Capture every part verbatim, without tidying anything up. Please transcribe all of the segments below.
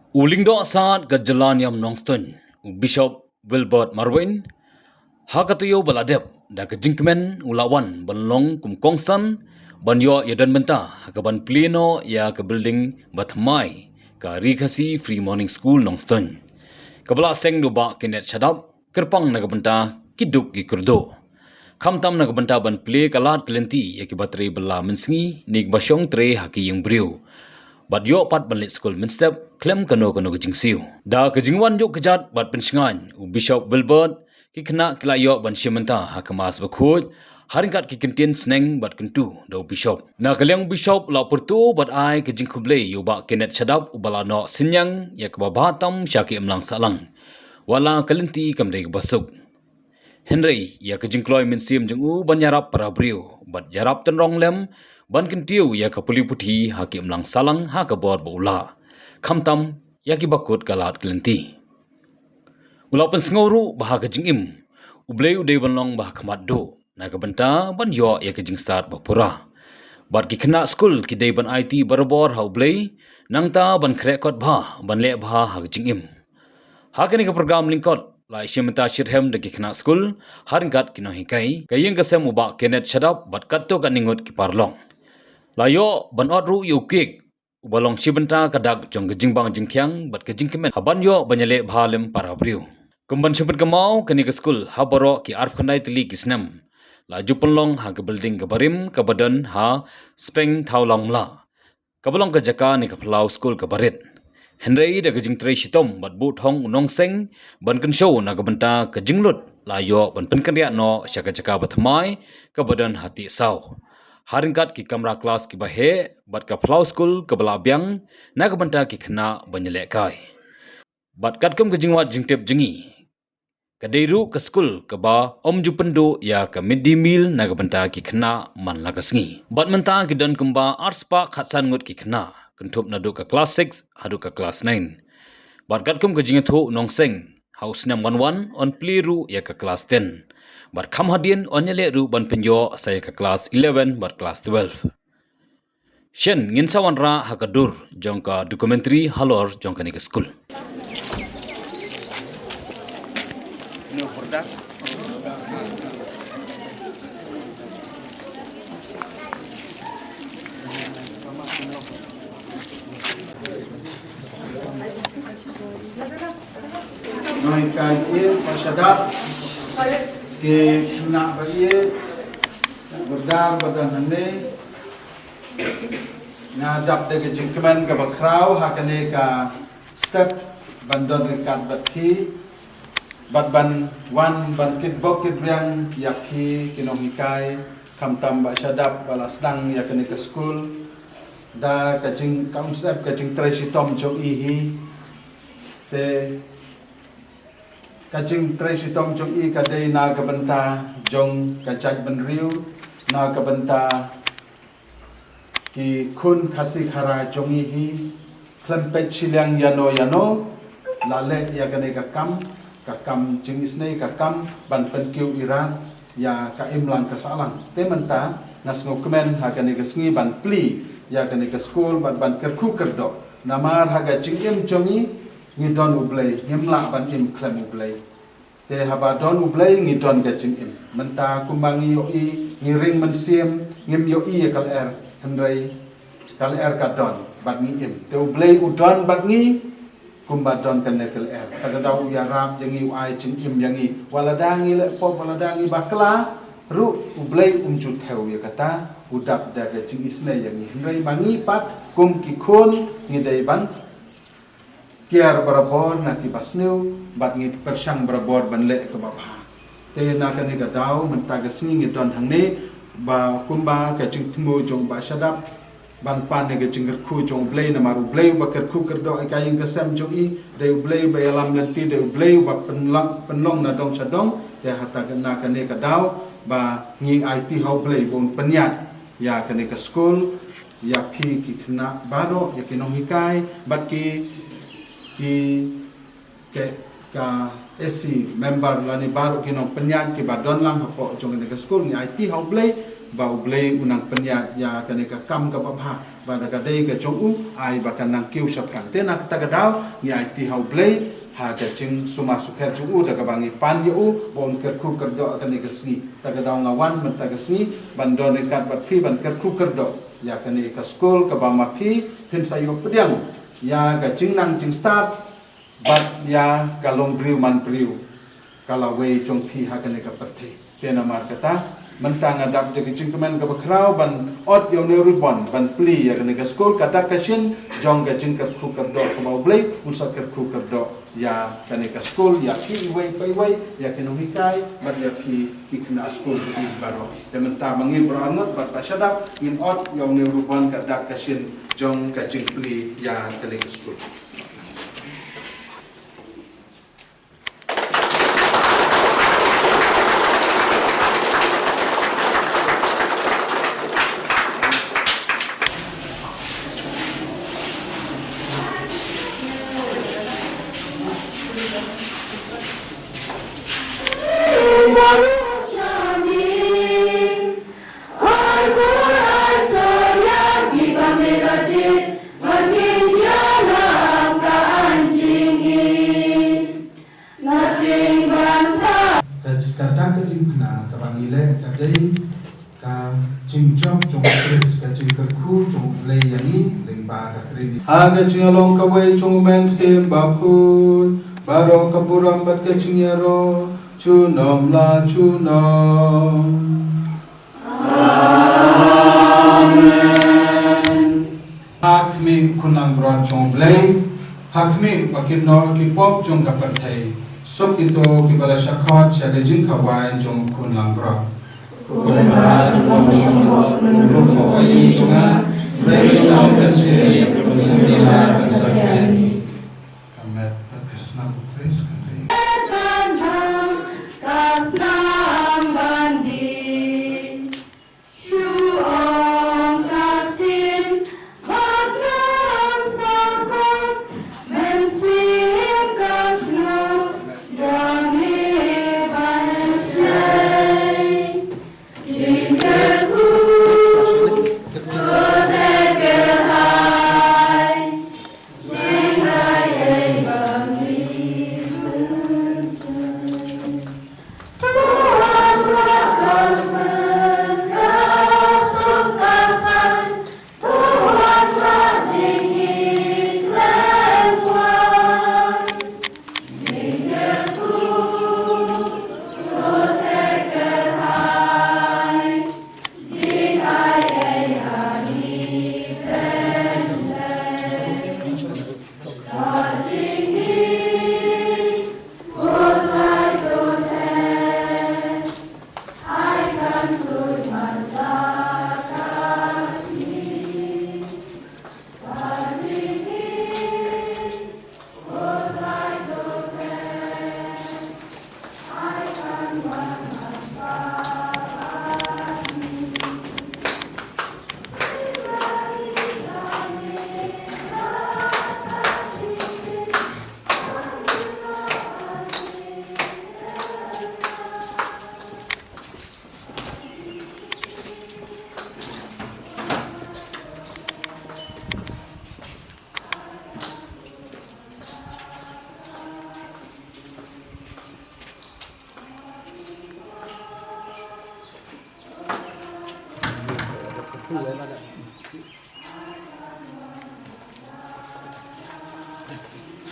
U Lyngdoh Sad ka jylla niam Nongstoiñ, u Bishop Wilbert Marwein, ha ka taïew ba la dep, da ka jingkmen u la wan ban long kum kongsan ban ïoh ïadon bynta ha kaban plie noh ïa ka building bathymmai ka Ri Khasi Free Morning School Nongstoiñ, kaba la seng da u Bah Kenneth Shadap, kyrpang na ka bynta ki duk ki kyrduh, khamtam na ka bynta ban plie ka lad ka lynti ïa kiba trei bylla mynsngi ne kiba shong trei ha ki ïing briew, bad ïoh pat ban leit skul mynstep khlem kano kano ka jingsiew. Da ka jingwan ïuh kjat bad pynshngaiñ u Bishop Wilbert, ki khynnah ki la ïoh ban shim bynta ha ka Mass bakhuid, ha ryngkat ki kyntien sneng bad kyntu da u Bishop. Na ka liang u Bishop la pyrto bad ai ka jingkhublei ïa u Bah Kenneth Shadap uba la noh synñiang ïa kaba bha tam sha ki imlang sahlang, wat la ka lynti kam dei kaba suk. Hynrei ïa ka jingkloi mynsiem jong u ban ïarap para briew bad ïarap tynrong lem ban kyntiew ïa ka pule puthi ha ki imlang sahlang ha ka bor ba u lah, khamtam ïa kiba kut ka lad ka lynti. U la pynsngew ruh ba ha ka jingim, U Blei u dei ban long ba ha khmat duh, na ka bynta ban ïoh ïa ka jingstad ba pura. Bad ki khynnah skul ki dei ban aiti barabor ha U Blei, nangta ban khreh kot bha, ban leh bha ha ka jingim. Ha kane ka program lyngkot, la ïashim bynta shitrhem da ki khynnah skul, ha ryngkat ki nonghikai, ka ïing ka sem u Bah Kenneth Shadap bad katto katne ngut ki paralok. La ïoh ban ot ruh ïa u cake, uba long shi bynta ka dak jong ka jingbang jingkhiang bad ka jingkmen ha ban ïoh ban ïaleh bha lem para briew. Kum ban shu pynkynmaw, kane ka skul ha baroh ki arphew khyndai tylli ki snem la ju pynlong ha ka building kaba rim kaba don ha Speng Thawlangmla, kaba long ka jaka ne ka phyllaw skul kaba rit. Hynrei da ka jingtrei shitom bad buh thong u nongseng ban kynshew na ka bynta ka jinglut, la ïoh ban pynkynriah noh sha ka jaka bathymmai kaba don ha Tiehsaw, ha ryngkat ki kamra klas kiba heh bad ka phyllaw skul kaba la biang na ka bynta ki khynnah ban ïalehkai. Bad katkum ka jingwad jingtip jong ngi, ka dei ruh ka skul kaba ym ju pynduh ïa ka midday meal na ka bynta ki khynnah man la ka sngi. Bad mynta ki don kumba arspah khatsan ngut ki khynnah, kynthup naduh ka klas six haduh ka klas nine. Bad katkum ka jingïathuh u nongseng, ha u snem wan wan yn plie ruh ïa ka klas ten. Bad kham hadien yn ïaleh ruh ban pynïoh sa ïa ka klas eleven bad klas twelve. Shen ngin sa wanrah ha ka dur jong ka documentary halor jong kane ka skul. Nonghikai ba ïeit, ba shadap, ki khynnah ba ïeit, Bordar ba don hangne, nga dap da ka jingkmen kaba khraw ha kane ka step ban don ryngkat bad phi, bad ban wan ban kitbok kitrwiang ïa phi ki nonghikai, khamtam ba shadap ba la sdang ïa kane ka skul da ka jing, ka umsyep ka jingtrei shitom jong i hi. Te ka jingtrei shitom jong i ka dei na ka bynta jong ka jaitbynriew, na ka bynta ki khun Khasi Khara jong i hi. Khlem peit shiliang ïano ïano, la leh ïa kane ka kam, ka kam jingisynei, ka kam ban pynkiew irat ïa ka imlang ka sahlang. Te mynta nga sngewkmen ha kane ka sngi ban plie ïa kane ka skul bad ban kyrkhu kyrdoh. Namar ha ka jingim jong ngi, ngi don U Blei, ngim lah ban im khlem U Blei. Te haba don U Blei ngi don ka jingim. Mynta kumba ngi ïohi, ngi ring mynsiem, ngim ïohi ïa ka lyer, hynrei ka lyer ka don bad ngi im. Te U Blei u don bad ngi, kumba don kane ka lyer. Kata ka daw u ïarap ïa ngi, u ai jingim ïa ngi. Wat lada ngi leh pop, wat lada ngi bakla ruh, U Blei um ju thew ïa kata, u dap da ka jingisynei ïa ngi. Hynrei ma ngi pat kum ki khun ngi dei ban kiar barabor na kiba sniew, bad ngi pyrshang barabor ban leh kaba bha. Te na kane ka daw mynta ka sngi ngi don hangne, ba kumba ka jingthmu jong ba shadap, ban pan ïa ka jingkyrkhu jong U Blei, namar U Blei uba kyrkhu kyrdoh ïa ka ïing ka sem jong i, dei U Blei uba ïalam lynti, dei U Blei uba pynlong, pynlong na dong sha dong. Te hata ka, na kane ka daw ba ngi aiti ha U Blei ba un pynïaid ïa kane ka skul, ïa phi ki khynnah baroh, ïa ki nonghikai bad ki, ki, ki, ka A C member lane baroh ki nongpynïaid kiba don lang hapoh jong kane ka skul. Ngi aiti ha U Blei Ba U Blei u nang pynïaid ïa kane ka kam kaba bha, ba da ka dei ka jong u, ai ba kan nang kiew shaphrang. Te na kata ka daw ngi aiti ha U Blei ha ka jingsumar sukher jong u da kaba ngi pan ïa u ba un kyrkhu kyrdoh ha kane ka sngi. Ta ka daw nga wan mynta ka sngi ban don ryngkat bad phi ban kyrkhu kyrdoh ïa kane ka skul kaba ma phi phin sa ïoh pdiang ïa ka jingnang jingstad bad ïa ka long briew man briew ka lawei jong phi ha kane ka pyrthei. Te namar kata mynta nga dap da ka jingkmen kaba khraw ban ot ïa une u ribon ban plie ïa kane ka skul, ka dak ka shin jong ka jingkyrkhu kyrdoh kaba U Blei un sa kyrkhu kyrdoh ïa kane ka skul, ïa phi iwei pa iwei, ïa ki nonghikai bad ïa phi ki khynnah skul baroh. Te mynta ma ngi baroh arngut bad ba shadap ngin ot ïa une u ribon, ka dak ka shin jong ka jingplie ïa kane ka skul. Ka, ka dak ka jingkyrkhu kaba ngi leh ka dei ka jingjop jong U Khrist, ka jingkyrkhu jong U Blei ïa ngi lyngba ka Trinity. Ha ka jinglong kawei jong U Mynsiem Bakhuid, baroh ka burom bad ka jingïaroh junom la junom. Amen. Ha khmih khun langbrot jong U Blei, ha khmih ba kin noh ki pop jong ka pyrthei, suk kito kiba la shah khot sha ka jingkhawai jong khun langbrot. Ka met bad ka snam U Khrist ka dei. Ka snam ban dih. Shu ong ka ktien bad ngan sa khot, Mynsiem ka shnong, da me ban shai. Jingkyrkhu, to te kyrhai.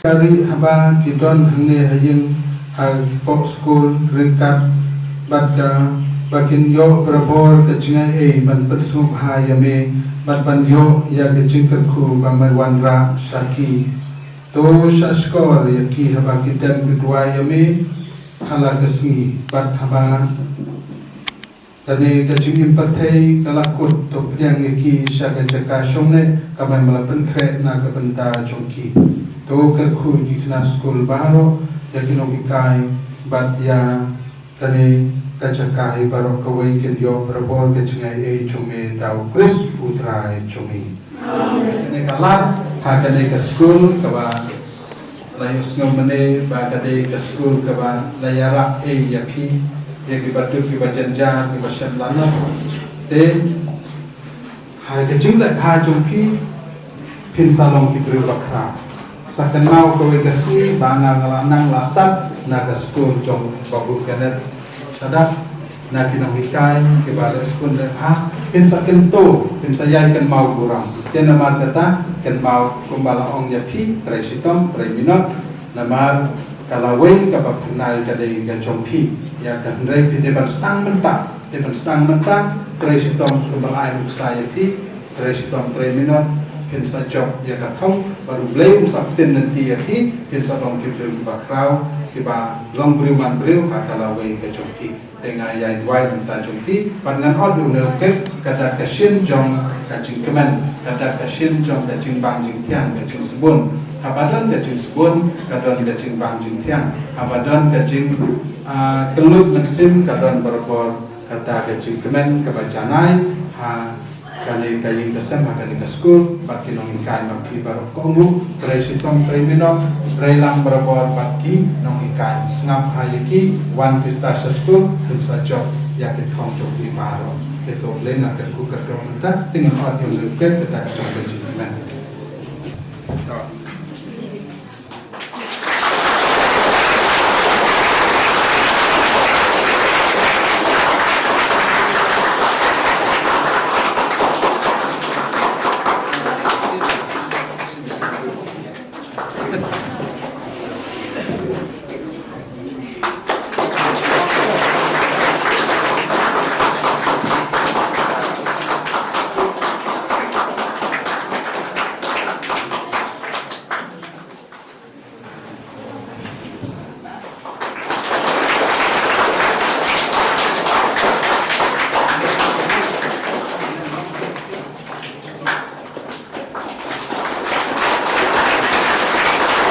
Ka ri haba ki don hangne ha ïing ha pok skul ryngkat bad ka ba kin ïoh barabor ka jingaiei ban pynsngewbha ïa me bad ban ïoh ïa ka jingkyrkhu ba me wanrah sha ki. To sha shkor ïa ki haba ki dem ki duwai ïa me ha la ka sngi bad haba kane ka jingim pyrthei ka la kut, to pdiang ïa ki sha ka jaka shong ne ka me la pynkhreh na ka bynta jong ki. To kyrkhu ïa ki khynnah skul baroh, ïa ki nonghikai bad ïa kane ka jaka hi baroh kawei kin ïoh barabor ka jingaiei jong me da U Khrist U Trai jong me. Kane ka lad ha kane ka skul kaba la ïohsngew mynne ba ka dei ka skul kaba la ïarap ei ïa phi, ïa kiba duk kiba jynjar kiba shem lanot. Te ha ka jingleh bha jong phi, phin sa long ki briew bakhraw. Sa kynmaw kawei ka sngi ba nga nga la nang la stad na ka skul jong Babu Kenneth Shadap, na ki nonghikai kiba leh skul leh bha, phin sa kyntu, phin sa ïai kynmaw burom. Te namar kata kynmaw kumba la ong ïa phi, trei shitom trei minot. Namar ka lawei kaba pynai ka dei ka jong phi. Ïa ka hynrei phi dei ban sdang mynta, dei ban sdang mynta, trei shitom kumba la ai nuksa ïa phi, trei shitom trei minot. Phin sa jop ïa ka thong bad U Blei un sa pynlynti ïa phi, phin sa long ki briew kiba khraw, kiba long briew man briew ha ka lawei ka jong phi. Te nga ïai duwai na ka bynta jong phi bad ngan ot ïa une u kek, ka dak ka shin jong ka jingkmen, ka dak ka shin jong ka jingbang jingthiang, ka jingsbun. Haba don ka jingsbun ka don ka jingbang jingthiang, haba don ka jing, ah, kyllut mynsiem ka don barabor kata ka jingkmen kaba janai ha kane ka ïing ka sem, ha kane ka skul, bad ki nonghikai ma phi baroh. Kohnguh, trei shitom trei minot, trei lang barabor bad ki nonghikai. Sngap bha ïa ki, wan phi stad sha skul, phin sa jop ïa ki thong jong phi baroh. Te to U Blei un kyrkhu kyrdoh mynta. Te ngan ot ïa une u kek, kata ka jong ka jingkmen. To.